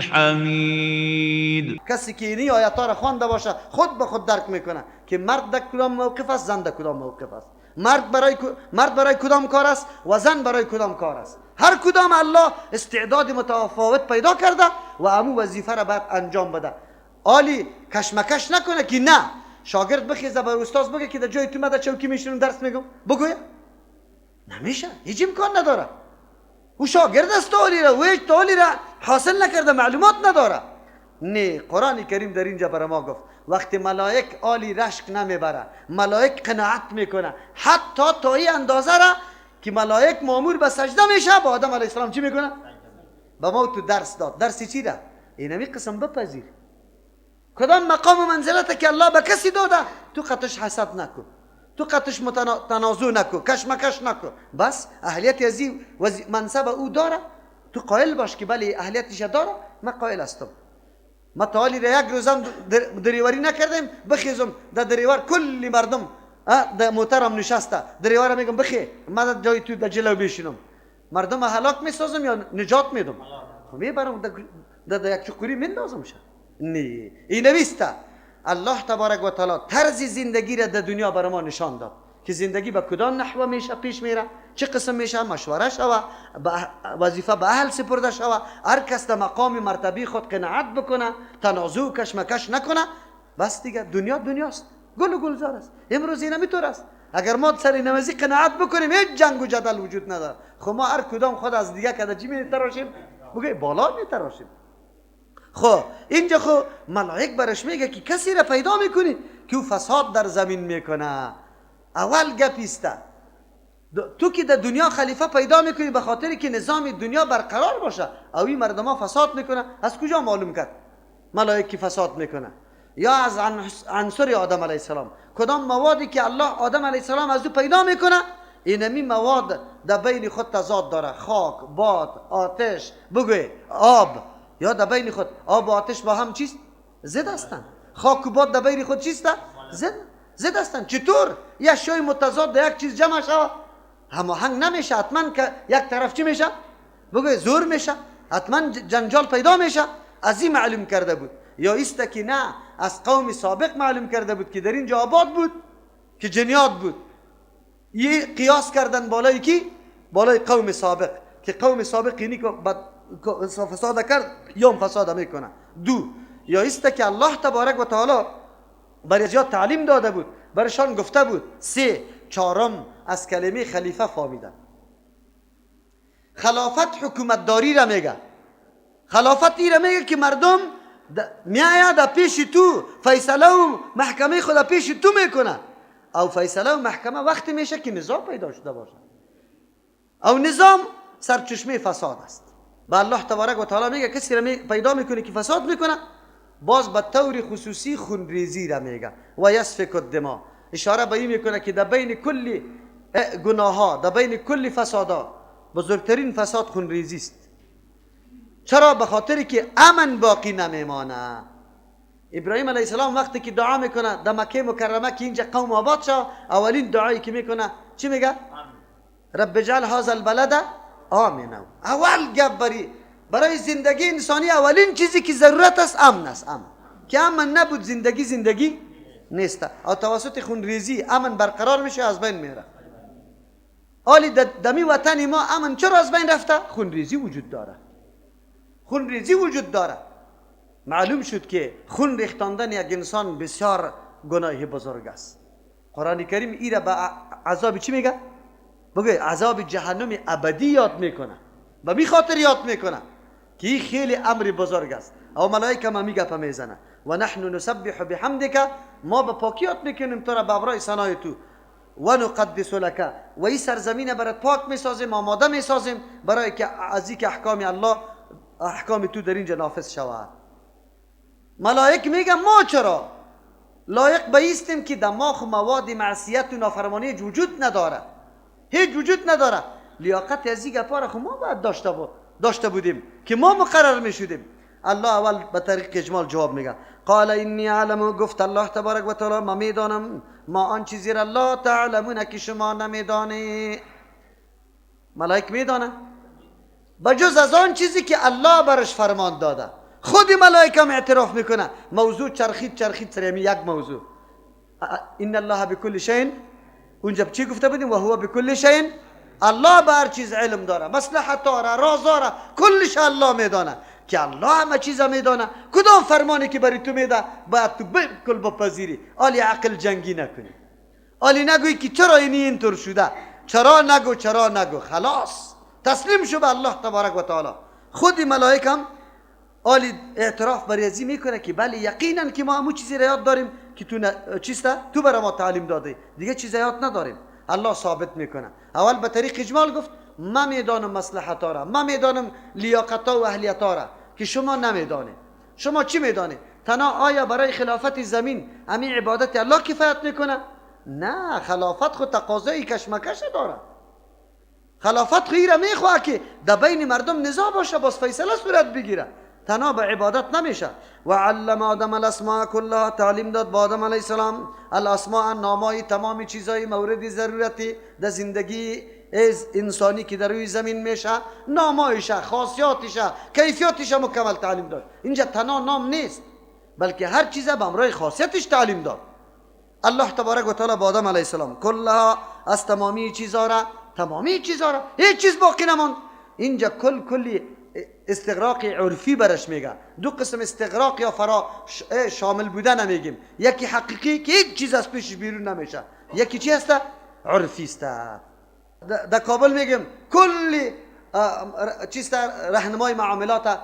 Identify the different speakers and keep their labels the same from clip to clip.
Speaker 1: الحمید.
Speaker 2: کسی که اینی آیت ها را خوانده باشه خود به خود درک میکنه که مرد در کدام موقف است، زن در کدام موقف است، مرد برای کدام کار است و زن برای کدام کار است. هر کدام الله استعداد متفاوت پیدا کرده و امو وظیفه را باید انجام بده. آلی کشمکش نکنه که نه شاگرد بخیزه بر استاد بگه که در جای تو من در چوکی میشینم درس میگم، بگویه نمیشه، هیچ امکان نداره. او شاگرد است، تعالی را و هیچ تعالی را حاصل نکرده، معلومات نداره. نه، قرآن کریم در اینجا برای ما گفت وقتی ملائک آلی رشک نمیبره، ملائک قناعت میکنه، حتی تا این اندازه را که ملائک مامور به سجده میشه، با آدم علیه السلام چی میکنه؟ به ما تو درس داد. درس چی را؟ اینمی قسم بپذیر. کدام مقام و منزلت که الله به کسی داده تو قطش حسد نکن، تو قطش تنازع نکن، کشمکش نکن، بس اهلیت از این منصب او داره، تو قائل باش که بله اهلیتش داره، من قائل هستم. ما تعالی را یک روزم دریوری نکردیم، بخیزم در دریور کلی مردم در موترم نشسته، دریور میگم بخی من در جای تو در جلو بشینم، مردم هلاک میسازم یا نجات میدم؟ خب میبرم در یک چقوری میندازم شه. نه، این نویسته الله تبارک و تعالی طرز زندگی را در دنیا بر ما نشان داد که زندگی به کدام نحوه میشه پیش میره، چه قسم میشه، مشوره شوه، وظیفه به اهل سپرده شوه، هر کس در مقام مرتبی خود قناعت بکنه، تنازع و کشمکش نکنه. بس دیگه دنیا دنیاست، گل و گلزار است. امروز این همینطور است. اگر ما سر نمازی قناعت بکنیم هیچ جنگ و جدل وجود نداره. خب ما هر کدام خود از دیگه کده چی میتراشیم؟ بگه بالا میتراشیم. خب اینجا خب ملائک برش میگه که کسی را پیدا میکنی که او فساد در زمین میکنه. اول گپیسته تو که در دنیا خلیفه پیدا میکنی به خاطر که نظام دنیا برقرار باشه، او این مردم ها فساد میکنه. از کجا معلوم کرد ملائک که فساد میکنه؟ یا از عنصر آدم علیه السلام، کدام موادی که الله آدم علیه السلام از او پیدا میکنه، اینمی مواد در بین خود تضاد داره، خاک، باد، آتش، بگوی آب، یا در بین خود آب و آتش با هم چیست؟ زد هستند. خاک و باد در بین خود چیست؟ زد هستند. چطور یک شی متضاد در یک چیز جمع شود هماهنگ نمیشه؟ حتما که یک طرف چی میشه؟ بگوی زور میشه، حتما جنجال پیدا میشه. از این معلوم کرده بود یا ایست که نه از قوم سابق معلوم کرده بود که در اینجا آباد بود که جنیات بود. یه قیاس کردن بالای کی؟ بالای قوم سابق، که قوم سابق اینی که فساد کرد یا فساد میکنه. دو، یا ایست که الله تبارک و تعالی برای زیاد تعلیم داده بود، برایشان گفته بود. سه، چهارم از کلمه خلیفه فهمیدن. خلافت حکومت داری را میگه. خلافت ای را میگه که مردم میآید در پیش تو فیصله و محکمه خود پیش تو میکنه. او فیصله و محکمه وقتی میشه که نظام پیدا شده باشه. او نظام سرچشمه فساد است. به الله تبارک و تعالی میگه کسی را پیدا میکنه که فساد میکنه، باز به طور خصوصی خونریزی را میگه و یسفک الدماء. اشاره به این میکنه که در بین کل گناه‌ها، در بین کل فسادها، بزرگترین فساد خونریزی است. چرا؟ به خاطر که امن باقی نمیمانه. ابراهیم علیه السلام وقتی که دعا میکنه در مکه مکرمه که اینجا قوم آباد شد، اولین دعایی که میکنه چی میگه؟ رب اجعل هذا البلد آمنا. اول گپ برای زندگی انسانی اولین چیزی که ضرورت است امن است. امن که امن نبود زندگی زندگی نیست. او توسط خونریزی امن برقرار میشه، از بین میره. آلی دمی وطن ما امن چرا از بین رفته؟ خونریزی وجود داره. خونریزی وجود داره. معلوم شد که خون ریختاندن یک انسان بسیار گناه بزرگ است. قرآن کریم ای را به عذاب چی میگه؟ بگه عذاب جهنم ابدی یاد میکنه. به می خاطر یاد میکنه که این خیلی امر بزرگ است. او ملائکه ما میگه میزنه و نحن نسبح بحمدک، ما به پاکی یاد میکنیم تو را به ابرای ثنای تو، و نقدس لک، و این سرزمین برات پاک میسازیم، آماده میسازیم برای که از اینکه احکام الله، احکام تو در اینجا نافذ شود. ملائک میگه ما چرا لایق به ایستیم که دماغ و مواد معصیت و نافرمانی وجود نداره، هیچ وجود نداره. لیاقت از این گپا را خو ما باید داشته بودیم که ما مقرر میشدیم. الله اول به طریق اجمال جواب میگه قال انی اعلم، گفت الله تبارک و تعالی ما میدانم، ما آن چیزی را لا تعلمون که شما نمیدانی. ملائک میدانه؟ بجز از آن چیزی که الله برش فرمان داده. خود ملائکه هم اعتراف میکنه. موضوع چرخید چرخید سر یک موضوع. ان الله بكل شیء، اونجا چی گفته بودیم؟ و هو بكل شیء، الله به هر چیز علم داره، مصلحت داره، راز داره، کلش الله میدانه. که الله همه چیز میدانه، کدام فرمانی که برای تو میده باید تو بالکل بپذیری. آلی عقل جنگی نکنی، آلی نگویی که چرا اینی اینطور شده، چرا نگو چرا نگو، خلاص تسلیم شو به الله تبارک و تعالی. خود ملائک هم آلی اعتراف بر ازی میکنه که بله یقینا که ما همون چیزی را یاد داریم که تو چیسته تو برای ما تعلیم داده، دیگه چیز یاد نداریم. الله ثابت میکنه. اول به طریق اجمال گفت من میدانم مصلحت را، من میدانم لیاقت و اهلیت را که شما نمیدانید. شما چی میدانید؟ تنها آیا برای خلافت زمین همین عبادت الله کفایت میکنه؟ نه، خلافت خود تقاضای کشمکش داره. خلافت خیره میخواه که در بین مردم نزاع باشه، باز فیصله صورت بگیره، تنها به عبادت نمیشه. و علم آدم الاسماء كلها، تعلیم داد با آدم علیه السلام الاسماء، نامای تمام چیزهای مورد ضرورتی در زندگی از انسانی که در روی زمین میشه، نامایشه، خاصیاتشه، کیفیاتشه مکمل تعلیم داد. اینجا تنها نام نیست، بلکه هر چیز به همراه خاصیتش تعلیم داد. الله تبارک و تعالی با آدم علیه السلام کلها، از تمامی چیزها را، تمامی چیزها را، هیچ چیز باقی نماند. اینجا کل کلی استغراق عرفی برش میگه. دو قسم استغراق یا فرا شامل بودن نمیگیم. یکی حقیقی که هیچ چیز از پیش بیرون نمیشه، یکی چی هسته؟ عرفی است. در کابل میگیم کلی چیز رهنمای معاملات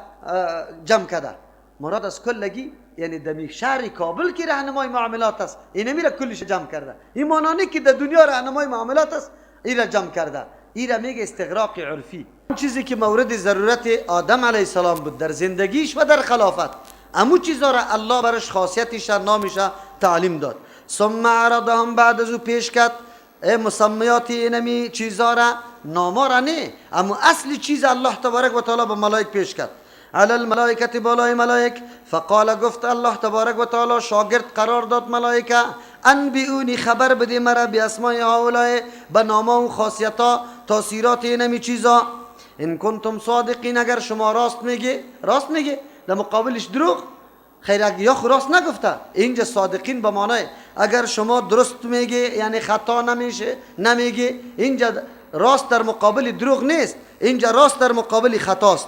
Speaker 2: جمع کرده. مراد از کلگی یعنی در شهر کابل که رهنمای معاملات است، این میره کلش جمع کرده. این مانانی که در دنیا رهنمای معاملات است، این را جمع کرده. این را میگه استغراق عرفی. چیزی که مورد ضرورت آدم علیه السلام بود در زندگیش و در خلافت، امو چیزا را الله برش خاصیتش نامش تعلیم داد. ثم عرضهم، بعد از او پیش کرد مسمیات اینمی چیزا را، ناما را نه، اما اصل چیز الله تبارک و تعالی به ملائک پیش کرد. علی الملائکه، بالای ملائک. فقال، گفت الله تبارک و تعالی، شاگرد قرار داد ملائکه، انبئونی، خبر بده مرا، باسماء هؤلاء، به ناما و خاصیتا، تاثیرات اینمی چیزا، ان کنتم صادقین، اگر شما راست میگی. راست میگی در مقابلش دروغ، خیر یا خو راست نگفته. اینجا صادقین به معنای اگر شما درست میگی یعنی خطا نمیشه نمیگی. اینجا راست در مقابل دروغ نیست، اینجا راست در مقابل خطاست.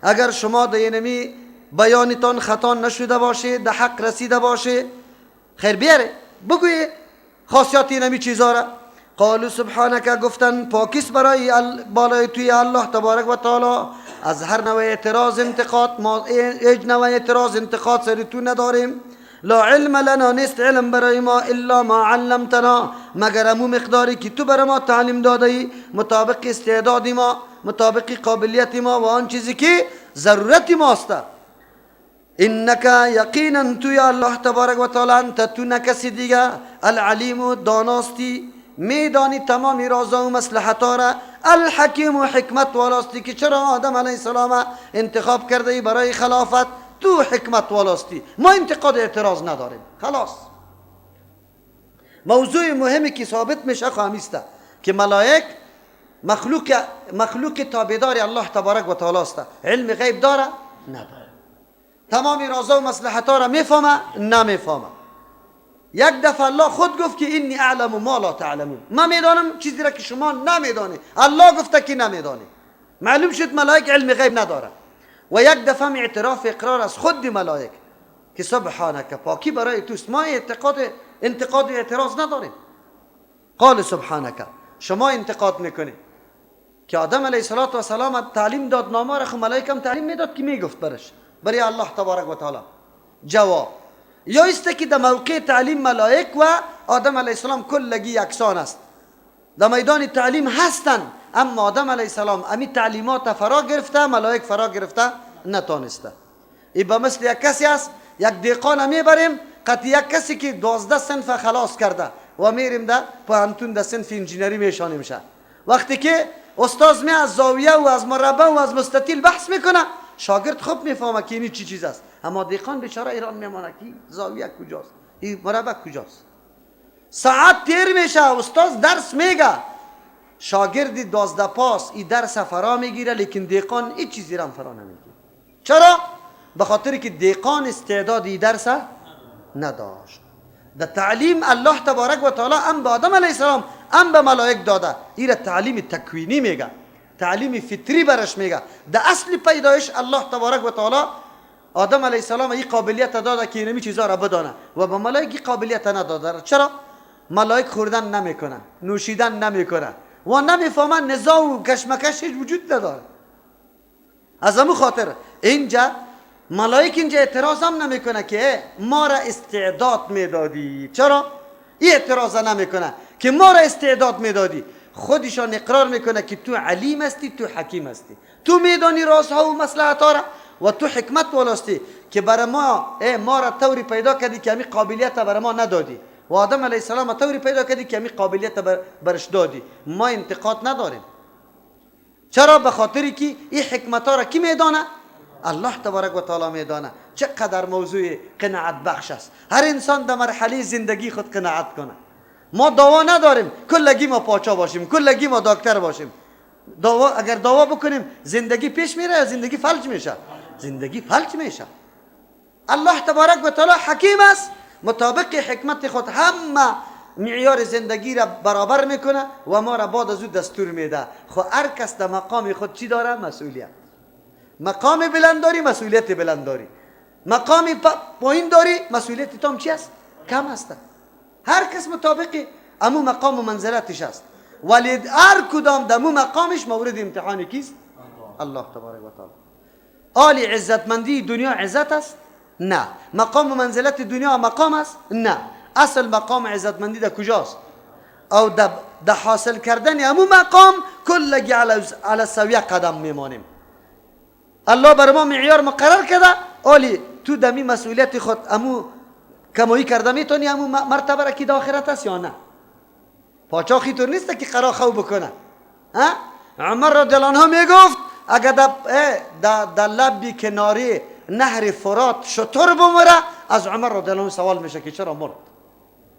Speaker 2: اگر شما در اینمی بیانتان خطا نشده باشه، در حق رسیده باشه، خیر بیاره بگوی خاصیت اینمی چیزا را. قالوا سبحانك، گفتن پاکیس برای بالای توی الله تبارک و تعالی، از هر نوع اعتراض انتقاد، ما هیچ نوع اعتراض انتقاد سر تو نداریم. لا علم لنا، نیست علم برای ما، الا ما علمتنا، مگر امو مقداری که تو برای ما تعلیم داده ای، مطابق استعداد ما، مطابق قابلیت ما و آن چیزی که ضرورت ماست. انک، یقینا تو یا الله تبارک و تعالی، انت، تو نکسی دیگه، العلیم، داناستی، میدانی تمام رازا و مصلحتا را، الحکیم و حکمت والاستی که چرا آدم علیه السلام انتخاب کرده ای برای خلافت، تو حکمت والاستی، ما انتقاد اعتراض نداریم. خلاص موضوع مهمی که ثابت میشه خواهمیسته که ملائک مخلوق تابعدار الله تبارک و تعالی است. علم غیب داره؟ نداره. تمام رازا و مصلحتا را میفهمه؟ نمیفهمه. یک دفعه الله خود گفت که انی اعلم ما لا تعلمون، من میدانم چیزی را که شما نمیدانید. الله گفته که نمیدانید. معلوم شد ملائک علم غیب نداره. و یک دفعه اعتراف اقرار از خود ملائک که سبحانک، پاکی برای توست، ما انتقاد و اعتراض نداریم. قال سبحانک، شما انتقاد میکنید که آدم علیه السلام تعلیم داد نامه را، خو ملائک هم تعلیم میداد که میگفت برش برای الله تبارک و تعالی. جواب یا است که در موقع تعلیم ملائک و آدم علیه السلام کلگی یکسان است، در میدان تعلیم هستند، اما آدم علیه السلام امی تعلیمات فرا گرفته، ملائک فرا گرفته نتانسته. ای به مثل یک کسی است، یک دیقان میبریم قطع یک کسی که 12 صنف خلاص کرده و میریم در پوهنتون در صنف انجینری میشانیم شه. وقتی که استاد می از زاویه و از مربع و از مستطیل بحث میکنه، شاگرد خوب میفهمه که این چی چیز است، اما دیقان بیچاره ایران میمانه که زاویه کجاست، این مربع کجاست. ساعت تیر میشه، استاد درس میگه، شاگرد 12 پاس این درس فرا میگیره، لیکن دیقان هیچ چیزی را فرا نمیگیره. چرا؟ به خاطر که دیقان استعداد این درس نداشت. در تعلیم الله تبارک و تعالی ام به آدم علیه السلام ام به ملائک داده. این را تعلیم تکوینی میگه، تعلیم فطری برش میگه. در اصل پیدایش الله تبارک و تعالی آدم علیه السلام این قابلیت داده که اینمی چیزا را بدانه و به ملائک قابلیت نداده. چرا؟ ملائک خوردن نمیکنه، نوشیدن نمیکنه و نمیفهمن، نزاع و کشمکش هیچ وجود نداره. از همون خاطر اینجا ملائک اینجا اعتراض هم نمیکنه که ما را استعداد میدادی. چرا؟ این اعتراض نمیکنه که ما را استعداد میدادی. خودشان اقرار میکنه که تو علیم هستی، تو حکیم هستی، تو میدانی رازها و مصلحت ها را و تو حکمت والاستی که برای ما ما را طوری پیدا کردی که همی قابلیت برای ما ندادی و آدم علیه السلام طوری پیدا کردی که همی قابلیت برش دادی. ما انتقاد نداریم. چرا؟ به خاطری که این حکمت ها را کی میدانه؟ الله تبارک و تعالی میدانه. چقدر موضوع قناعت بخش است. هر انسان در مرحله زندگی خود قناعت کنه. ما دعوا نداریم کلگی ما پاچا باشیم، کلگی ما دکتر باشیم. دعوا اگر دعوا بکنیم زندگی پیش میره یا زندگی فلج میشه؟ زندگی فلج میشه. الله تبارک و تعالی حکیم است، مطابق حکمت خود همه معیار زندگی را برابر میکنه و ما را بعد از او دستور میده. خو هر کس در مقام خود چی داره؟ مسئولیت. مقام بلند داری، مسئولیت بلند داری. مقام پایین داری، مسئولیت تو هم چی است؟ کم است. هر کس مطابق امو مقام و منزلتش است، ولی هر کدام دمو مقامش مورد امتحان کیست؟ الله تبارک و تعالی. آلی عزتمندی دنیا عزت است؟ نه. مقام و منزلت دنیا مقام است؟ نه. اصل مقام عزتمندی در کجاست؟ او در حاصل کردن امو مقام کلگی علی سویه قدم میمانیم. الله بر ما معیار مقرر کرده، آلی تو دمی مسئولیت خود امو کمایی کرده میتونی امو مرتبه را که در آخرت است یا نه؟ پاچا خیطور نیست که قرا خو بکنه. ها؟ عمر رضی الله عنه میگفت اگر در لب کناری نهر فرات شتر بمره، از عمر رضی الله عنه سوال میشه که چرا مرد.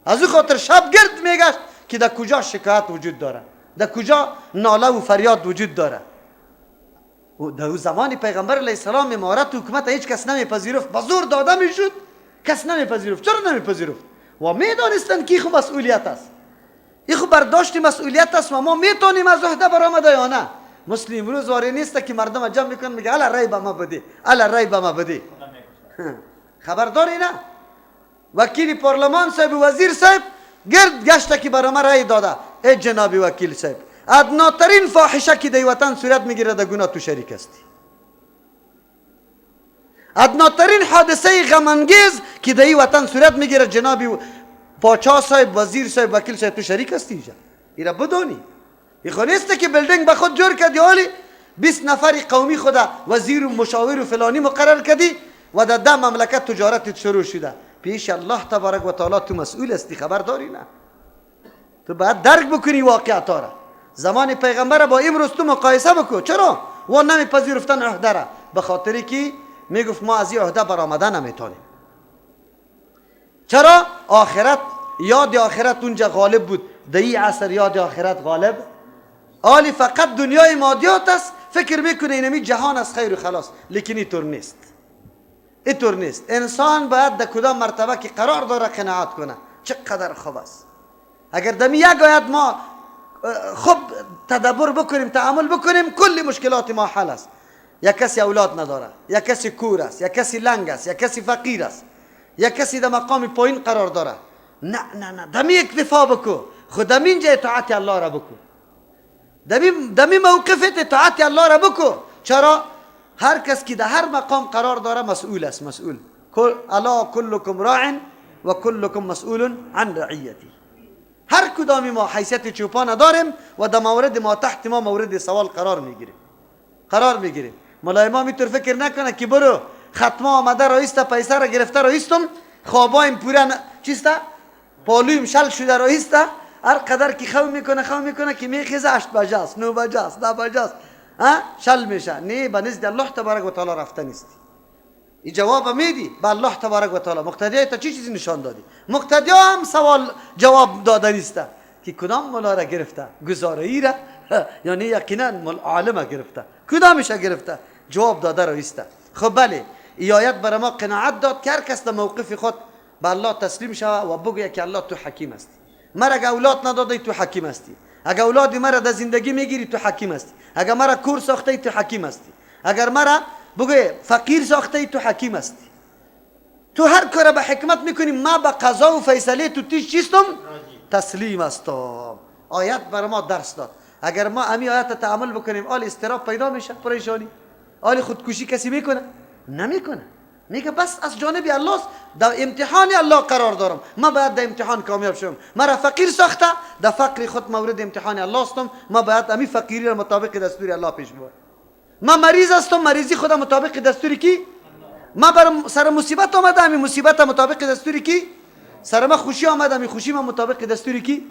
Speaker 2: از او خاطر شب گرد میگشت که در کجا شکایت وجود داره، در کجا ناله و فریاد وجود داره. در او زمان پیغمبر علیه السلام امارت و حکومت هیچ کس نمیپذیرفت، با زور داده میشد، کس نمیپذیرفت. چرا نمیپذیرفت؟ و میدانستند که خو مسئولیت است، این خو برداشت مسئولیت است و ما میتونیم از عهده برآمده یا نه. مثل امروز واری نیست که مردم جمع میکنن میگه الا رای به ما بده، الا رای به ما بده. خبرداری نه. وکیل پارلمان صاحب، وزیر صاحب گرد گشته که برای ما رای داده. ای جناب وکیل صاحب، ادناترین فاحشه که در وطن صورت میگیره در گناه تو شریک هستی. ادناترین حادثه غم انگیز که در وطن صورت میگیره جناب پاچا صاحب، وزیر صاحب، وکیل صاحب تو شریک هستی. اینجا ایرا بدونی این خو نیست که building به خود جور کردی، حالی 20 نفر قومی خدا وزیر و مشاور و فلانی مقرر کردی و در ده مملکت تجارت شروع شده. پیش الله تبارک و تعالی تو مسئول هستی، خبر داری نه؟ تو باید درک بکنی واقعیت را. زمان پیغمبر با امروز تو مقایسه بکن. چرا؟ و نمیپذیرفتن عهده را، به خاطری که میگفت ما از این عهده برآمده نمیتونیم. چرا؟ آخرت، یاد آخرت اونجا غالب بود. در این عصر یاد آخرت غالب آلی فقط دنیای مادیات است. فکر میکنه اینمی جهان از خیر و خلاص، لیکن اینطور نیست، اینطور نیست. انسان باید در کدام مرتبه که قرار داره قناعت کنه. چقدر خوب است اگر دمی یک آیت ما خوب تدبر بکنیم، تعامل بکنیم، کل مشکلات ما حل است. یک کسی اولاد نداره، یک کسی کور است، یک کسی لنگ است، یک کسی فقیر است، یک کسی در مقام پایین قرار داره. نه نه نه، دمی اکتفا بکو، خود دمی اینجا اطاعت الله را بکو، دمی موقفت اطاعت الله را بکو. چرا؟ هر کس که در هر مقام قرار داره مسئول است، مسئول. الا کلکم راع و کلکم مسئول عن رعیتی. هر کدامی ما حیثیت چوپان داریم و در مورد ما تحت ما مورد سوال قرار میگیریم، قرار میگیریم. ملای ما میتور فکر نکنه که برو ختمه آمده رئیس تا پیسه را گرفته رئیستم خوابایم پورا چیستا پالویم شل شده رئیستا، هر قدر که خو میکنه خو میکنه که میخیزه 8 بجه است، 9 بجه است، 10 بجه است، شل میشه. نه، به نزد الله تبارک و تعالی رفته نیستی. این جواب میدی به الله تبارک و تعالی. مقتدی تا چی چیزی نشان دادی؟ مقتدی هم سوال جواب داده نیست که کدام ملا را گرفته، گزاره ای را یعنی یقینا عالم گرفته، کدامش گرفته؟ جواب داده رو ایسته. خب بله، ای آیت برای ما قناعت داد که هر کس در موقف خود به الله تسلیم شوه و بگوید که الله تو حکیم هستی. مرا اگه اولاد ندادی تو حکیم هستی، اگه اولاد مرا در زندگی میگیری تو حکیم هستی، اگه مرا کور ساخته تو حکیم هستی، اگر مرا بگوی فقیر ساخته تو حکیم هستی. تو هر کار به حکمت میکنی، ما به قضا و فیصله تو تیش چیستم؟ تسلیم هستم. آیت بر ما درس داد. اگر ما امی آیت تعامل بکنیم، آل استراب پیدا میشه، پریشانی، آل خودکشی کسی میکنه؟ نمیکنه. میگه بس از جانب الله است، در امتحان الله قرار دارم، ما باید در امتحان کامیاب شوم. مرا فقیر ساخته، در فقر خود مورد امتحان الله هستم، ما باید امی فقیری را مطابق دستور الله پیش ببرم. ما مریض هستم، مریضی خود مطابق دستور کی؟ ما بر سر مصیبت آمده، امی مصیبت مطابق دستور کی؟ سر ما خوشی آمده، امی خوشی ما مطابق دستور کی؟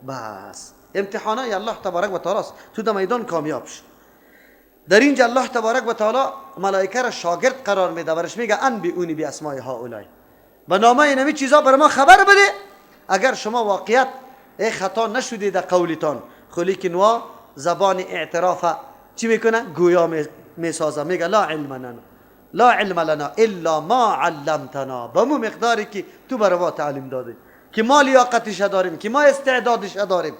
Speaker 2: بس امتحانای الله تبارک و تعالی است، تو در میدان کامیاب شو. در اینجا الله تبارک و تعالی ملائکه را شاگرد قرار میده، برش میگه انبئونی باسماء هؤلاء، به نامه اینمی چیزا بر ما خبر بده اگر شما واقعیت ای خطا نشدی در قولتان. خو لیکن وا زبان اعتراف چی میکنه؟ گویا میسازه، میگه لا علم لنا، لا علم لنا الا ما علمتنا، به مو مقداری که تو بر ما تعلیم دادی، که ما لیاقتش داریم، که ما استعدادش داریم.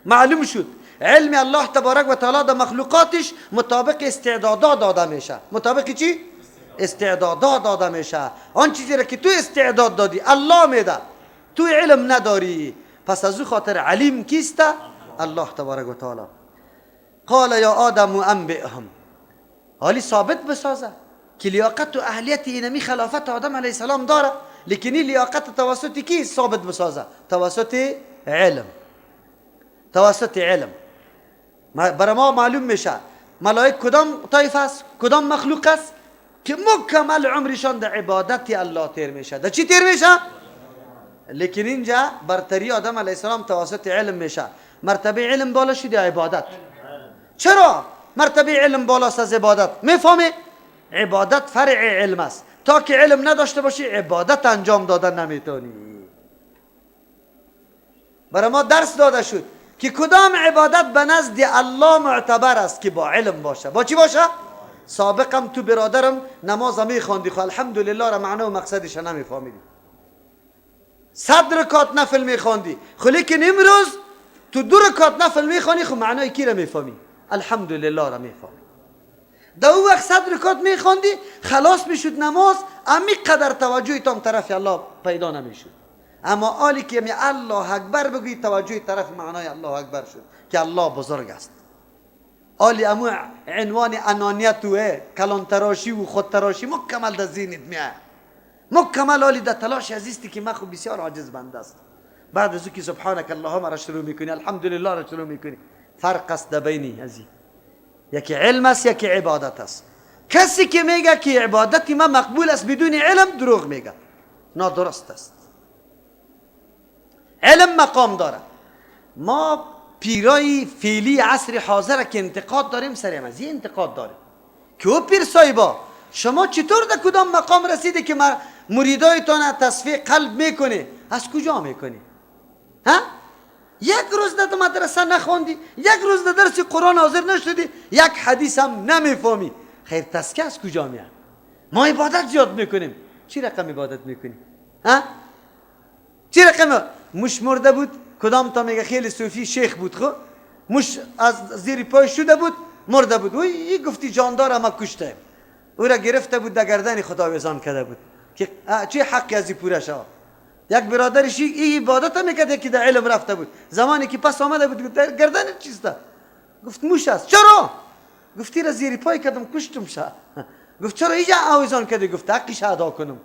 Speaker 2: معلوم شد علم الله تبارک و تعالی در مخلوقاتش مطابق استعدادات داده میشه. مطابق چی؟ استعدادات داده میشه. آن چیزی را که تو استعداد دادی الله میده، تو علم نداری. پس از او خاطر علیم کیست؟ الله تبارک و تعالی. قال یا آدم انبئهم، حالی ثابت بسازه که لیاقت و اهلیت اینمی خلافت آدم علیه السلام داره، لیکن این لیاقت توسط کی ثابت بسازه؟ توسط علم. توسط علم برای ما معلوم میشه ملائک کدام طایفه است، کدام مخلوق است که مکمل عمرشان در عبادت الله تیر میشه. در چی تیر میشه؟ لیکن اینجا برتری آدم علیه السلام توسط علم میشه. مرتبه علم بالا شد یا عبادت؟ چرا مرتبه علم بالاست از عبادت؟ میفهمی؟ عبادت فرع علم است. تا که علم نداشته باشی عبادت انجام دادن نمیتونی. برای ما درس داده شد که کدام عبادت به نزد الله معتبر است که با علم باشه. با چی باشه؟ سابقم تو برادرم نماز میخواندی، خو الحمدلله را معنا و مقصدش نمیفهمیدی، 100 رکعت نفل میخواندی، خو لیکن امروز تو 2 رکعت نفل میخوانی، خو معنای کی را میفهمی؟ الحمدلله را میفهمی. در او وقت 100 رکعت میخواندی، خلاص میشد نماز، امی قدر توجه تام طرف الله پیدا نمیشد. اما آلی که می الله اکبر بگویی توجه طرف معنای الله اکبر شد که الله بزرگ است. آلی امو عنوان انانیت و کلانتراشی و خودتراشی مکمل در ذهنت میاد، مکمل آلی در تلاش عزیزتی که من خو بسیار عاجز بنده است. بعد از او که سبحانک اللهم را شروع میکنی، الحمدلله را شروع میکنی، فرق است در بینی ازی، یکی علم است یکی عبادت است. کسی که میگه که عبادت ما مقبول است بدون علم، دروغ میگه، نادرست است. علم مقام داره. ما پیرای فعلی عصر حاضر که انتقاد داریم سر از این انتقاد داریم که او پیر صاحبا شما چطور در کدام مقام رسیده که مریدایتان تصفیه قلب میکنه؟ از کجا میکنی؟ ها؟ یک روز در مدرسه نخوندی، یک روز در درس قرآن حاضر نشدی، یک حدیث هم نمیفهمی، خیر تزکیه از کجا میاد؟ ما عبادت زیاد میکنیم. چی رقم عبادت میکنی؟ ها؟ چی رقم؟ مش مرده بود، کدام تا میگه خیلی صوفی شیخ بود، خو مش از زیر پای شده بود، مرده بود، وی گفتی جاندار ما کشته، او را گرفته بود در گردن خدا وزان کرده بود که چه حقی از پوره شد. یک برادرش این عبادت میکرد که در علم رفته بود، زمانی که پس آمده بود در گردن چیسته، گفت موش است. چرا؟ گفتی را زیر پای کردم کشتم شه. گفت چرا اینجا آویزان کردی؟ گفت حقش ادا کنم.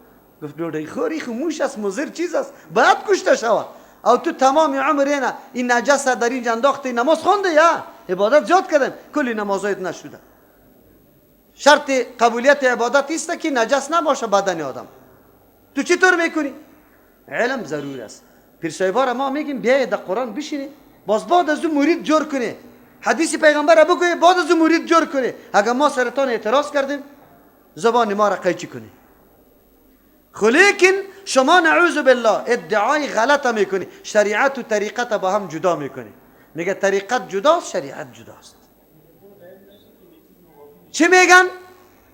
Speaker 2: گفت دوده خوری خو موش است، مضر چیز است، باید کشته شود. او تو تمام عمر اینا این نجس در اینجا انداختی، نماز خونده یا عبادت زیاد کردن، کلی نمازایت نشده. شرط قبولیت عبادت است که نجس نباشه بدن آدم. تو چطور میکنی؟ علم ضرور است. پیر صاحبا را ما میگیم بیای در قرآن بشینی، باز بعد از او مرید جور کنی، حدیث پیغمبر را بگوی، بعد از او مرید جور کنی. اگر ما سرتان اعتراض کردیم زبان ما را قیچی کنی. خو لیکن شما نعوذ بالله ادعای غلط میکنی، شریعت و طریقت با هم جدا میکنی. میگه طریقت جداست، شریعت جداست. چی میگن؟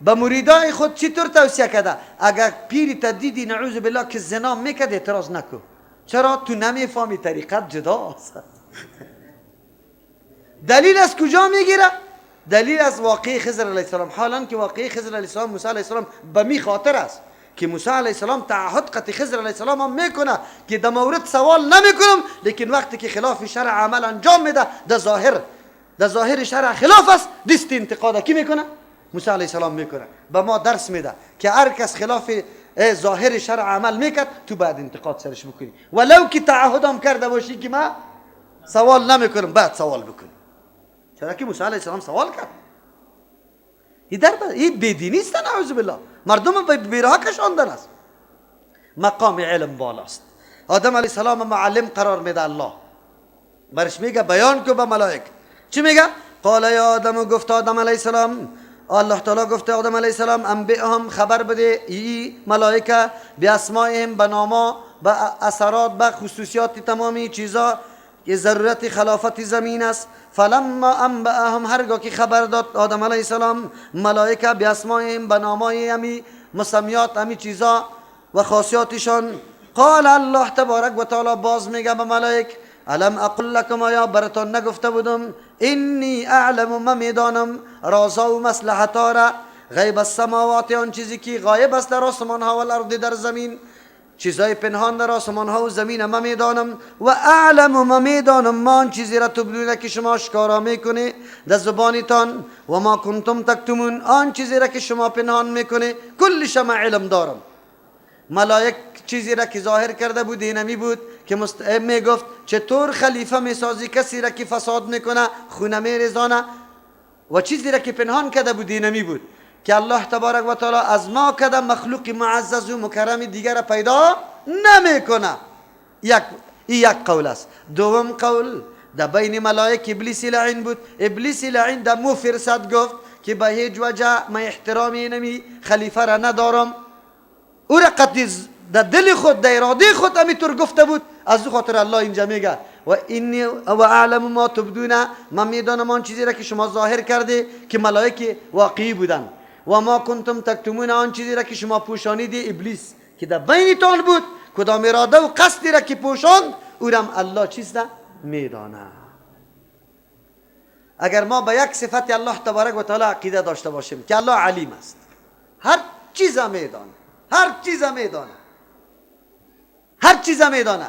Speaker 2: به مریدای خود چطور توصیه کرده؟ اگر پیری تا دیدی نعوذ بالله که زنا میکرد اعتراض نکن. چرا؟ تو نمیفهمی طریقت جداست. دلیل از کجا میگیره؟ دلیل از واقعه خضر علیه السلام. حالا که واقعه خضر علیه السلام موسی علیه السلام به می خاطر است که موسی علیه السلام تعهد قطع خضر علیه السلام هم میکنه که در مورد سوال نمیکنم، لیکن وقتی که خلاف شرع عمل انجام میده در ظاهر شرع خلاف است، دست انتقاد کی میکنه؟ موسی علیه السلام میکنه. به ما درس میده که هر کس خلاف ظاهر شرع عمل میکرد تو باید انتقاد سرش بکنی، ولو که تعهدم کرده باشی که ما سوال نمیکنم، بعد سوال بکنی. چرا که موسی علیه السلام سوال کرد. این بیدینی است، نعوذ بالله، مردم به بیراه کشاندن است. مقام علم بالاست. آدم علیه السلام معلم قرار میده الله، برش میگه بیان کو به ملائک. چی میگه؟ قال یا آدم، گفت آدم علیه السلام، الله تعالی گفت آدم علیه السلام انبئهم، خبر بده ای ملائکه، باسمائهم، به ناما، به اثرات، به خصوصیات تمامی چیزا که ضرورت خلافت زمین است. فلما انبأهم، هرگاه که خبر داد آدم علیه السلام ملائکه باسمائهم، به نامای امی مسمیات، امی چیزا و خاصیاتشان، قال الله تبارک و تعالی باز میگه به ملائک الم اقل لکم، آیا براتان نگفته بودم انی اعلم، من میدانم رازا و مصلحتا را، غیب السماوات، آن چیزی که غایب است در آسمان ها و الارض در زمین، چیزای پنهان در آسمان ها و زمین من میدانم، و اعلم، من میدانم ما آن چیزی را تبدونه که شما اشکارا میکنه در زبانتان، و ما کنتم تکتمون، آن چیزی را که شما پنهان میکنه، کل شما علم دارم. ملائک چیزی را که ظاهر کرده بود اینمی بود که میگفت چطور خلیفه میسازی کسی را که فساد میکنه، خونه میریزانه، و چیزی را که پنهان کرده بود اینمی بود که الله تبارک و تعالی از ما کده مخلوق معزز و مکرم دیگر را پیدا نمیکنه. یک قول است. دوم قول در بین ملائک ابلیس لعین بود. ابلیس لعین در مو فرصت گفت که به هیچ وجه من احترامی نمی خلیفه را ندارم، او را قطعی در دل خود، در اراده خود همینطور گفته بود. از او خاطر الله اینجا میگه و انی و اعلم ما تبدون، من میدانم آن چیزی را که شما ظاهر کرده که ملائک واقعی بودن، و ما کنتم تکتمون، آن چیزی را که شما پوشانیدی ابلیس که در بینتان بود، کدام اراده و قصدی را که پوشاند او را الله چیز را میدانه. اگر ما به یک صفت الله تبارک و تعالی عقیده داشته باشیم که الله علیم است، هر چیز میدانه، هر چیز میدانه، هر چیز میدانه.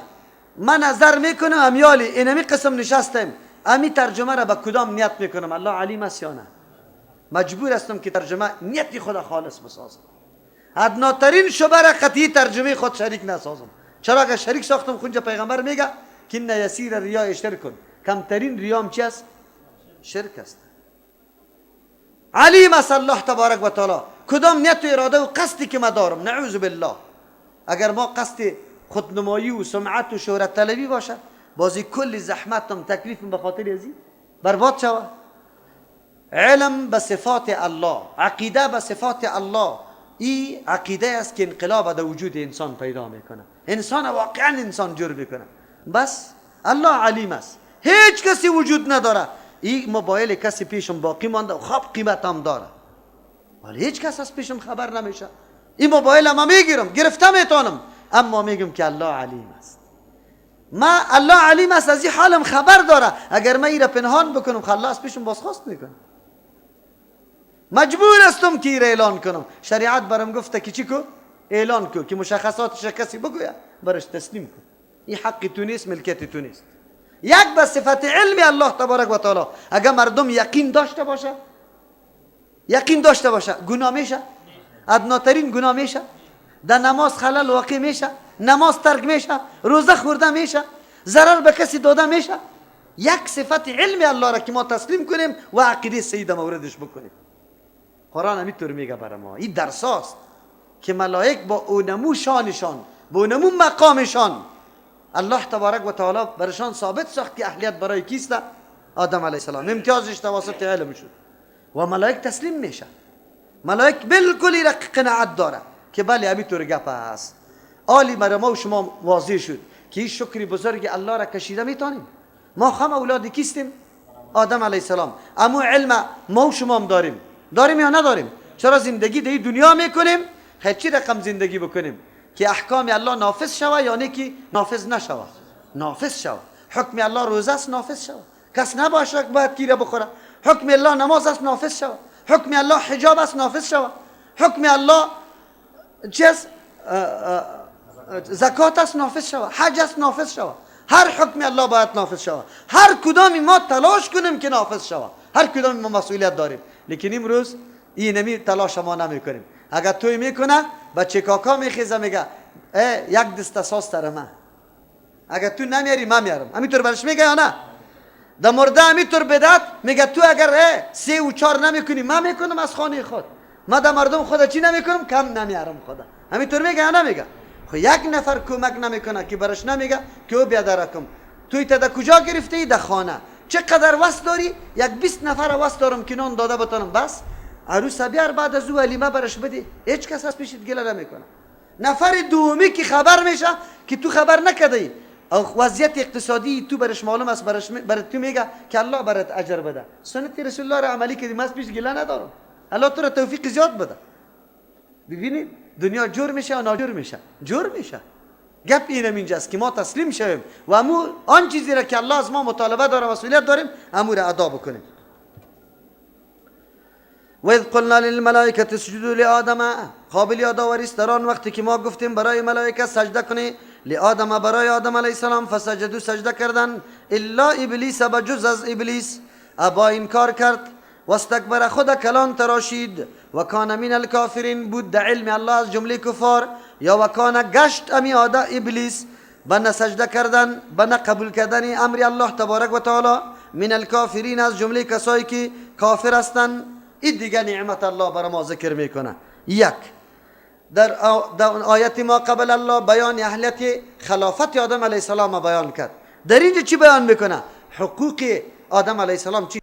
Speaker 2: من نظر میکنم امیالی اینمی قسم نشستم، امی ترجمه را به کدام نیت میکنم؟ الله علیم است یا نه؟ مجبور هستم که ترجمه نیت خود خالص بسازم، ادناترین شبه را قطعی ترجمه خود شریک نسازم. چرا اگر شریک ساختم خونجا پیغمبر میگه که نه یسیر ریا شرک کن، کمترین ریام چی است؟ شرک است. علیم است الله تبارک و تعالی کدام نیت و اراده و قصدی که ما دارم. نعوذ بالله اگر ما قصد خودنمایی و سمعت و شهرت طلبی باشه، بازی کل زحمتم تکلیفم به خاطر ازی برباد شوه. علم به صفات الله، عقیده به صفات الله، این عقیده است که انقلاب در وجود انسان پیدا میکنه، انسان واقعا انسان جور میکنه. بس الله علیم است، هیچ کسی وجود نداره. این موبایل کسی پیشم باقی مانده و خواب قیمت هم داره، ولی هیچ کس از پیشم خبر نمیشه. این موبایل هم میگیرم، گرفته میتونم، اما میگم که الله علیم است. ما الله علیم است، از این حالم خبر داره. اگر من این را پنهان بکنم خلاص پیشم بازخواست میکنه. مجبور هستم که این را اعلان کنم. شریعت برام گفته که چی کو؟ اعلان کو که مشخصاتش کسی بگوید برش تسلیم کن. این حق تو نیست، ملکیت تو نیست. یک به صفت علم الله تبارک و تعالی اگر مردم یقین داشته باشه، یقین داشته باشه، گناه میشه؟ ادناترین گناه میشه؟ در نماز خلل واقع میشه؟ نماز ترک میشه؟ روزه خورده میشه؟ ضرر به کسی داده میشه؟ یک صفت علم الله را که ما تسلیم کنیم و عقیده سید موردش بکنیم. قرآن همینطور میگه برای ما. این درس است که ملائک با اونمو شانشان، با اونمو مقامشان، الله تبارک و تعالی برشان ثابت ساخت که اهلیت برای کیست؟ آدم علیه السلام. امتیازش توسط علم شد و ملائک تسلیم میشه. ملائک بالکل را قناعت داره که بله همینطور گپ هست. عالی برای ما و شما واضح شد که این شکر بزرگ الله را کشیده میتونیم. ما هم اولاد کیستیم؟ آدم علیه السلام. اما علم ما و شما هم داریم، داریم یا نداریم؟ چرا زندگی در دنیا میکنیم؟ خیر چی رقم زندگی بکنیم که احکام الله نافذ شوه یا نه که نافذ نشوه؟ نافذ شوه. حکم الله روزه است، نافذ شوه. کس نباشه که باید کیره بخوره. حکم الله نماز است، نافذ شوه. حکم الله حجاب است، نافذ شوه. حکم الله چی است؟ زکات است، نافذ شوه. حج است، نافذ شوه. هر حکم الله باید نافذ شوه. هر کدامی ما تلاش کنیم که نافذ شوه. هر کدامی ما مسئولیت داریم. لیکن امروز اینمی تلاش ما نمیکنیم. اگر توی میکنه بچه کاکا میخیزه میگه یک دست ساز تره من، اگر تو نمیاری من میارم. همینطور برش میگه یا نه؟ در مرده همینطور بدت میگه تو اگر 3 و 4 نمیکنی من میکنم از خانه خود، من در مردم خود چی نمیکنم؟ کم نمیارم خدا. همینطور میگه یا نمیگه؟ خب یک نفر کمک نمیکنه که برش نمیگه که او بیا درکم. توی تا در کجا گرفتی؟ در خانه. چقدر وس داری؟ یک 20 نفر وس دارم که نان داده بتانم، بس عروس بیار بعد از او ولیمه برش بدی، هیچ کس از پیشت گله نمیکنه. نفر دومی که خبر میشه که تو خبر نکردی، وضعیت اقتصادی تو برش معلوم است، برات تو میگه که الله برات اجر بده. سنت رسول الله را عملی کردی، من از پیش گله ندارم، الله تو را توفیق زیاد بده. ببینید دنیا جور میشه یا ناجور میشه؟ جور میشه. گپ اینم اینجاست که ما تسلیم شویم و امو آن چیزی را که الله از ما مطالبه داره، مسئولیت داریم، امو را ادا بکنیم. و اذ قلنا للملائکه اسجدوا لآدم، قابل یادآوری است در آن وقتی که ما گفتیم برای ملائکه سجده کنی، لآدم برای آدم علیه السلام، فسجدوا سجده کردن، الا ابلیس بجز از ابلیس، ابا انکار کرد، واستکبر خود کلان تراشید، و کان من الکافرین بود در علم الله از جمله کفار، یا و کان گشت امی آده ابلیس بنا سجده کردن، بنا قبول کردن امر الله تبارک و تعالی، من الکافرین از جمله کسایی که کافر هستند. این دیگه نعمت الله برای ما ذکر میکنه. یک، در آیت ما قبل الله بیان اهلیت خلافت آدم علیه السلام بیان کرد. در اینجا چی بیان میکنه؟ حقوق آدم علیه السلام چی؟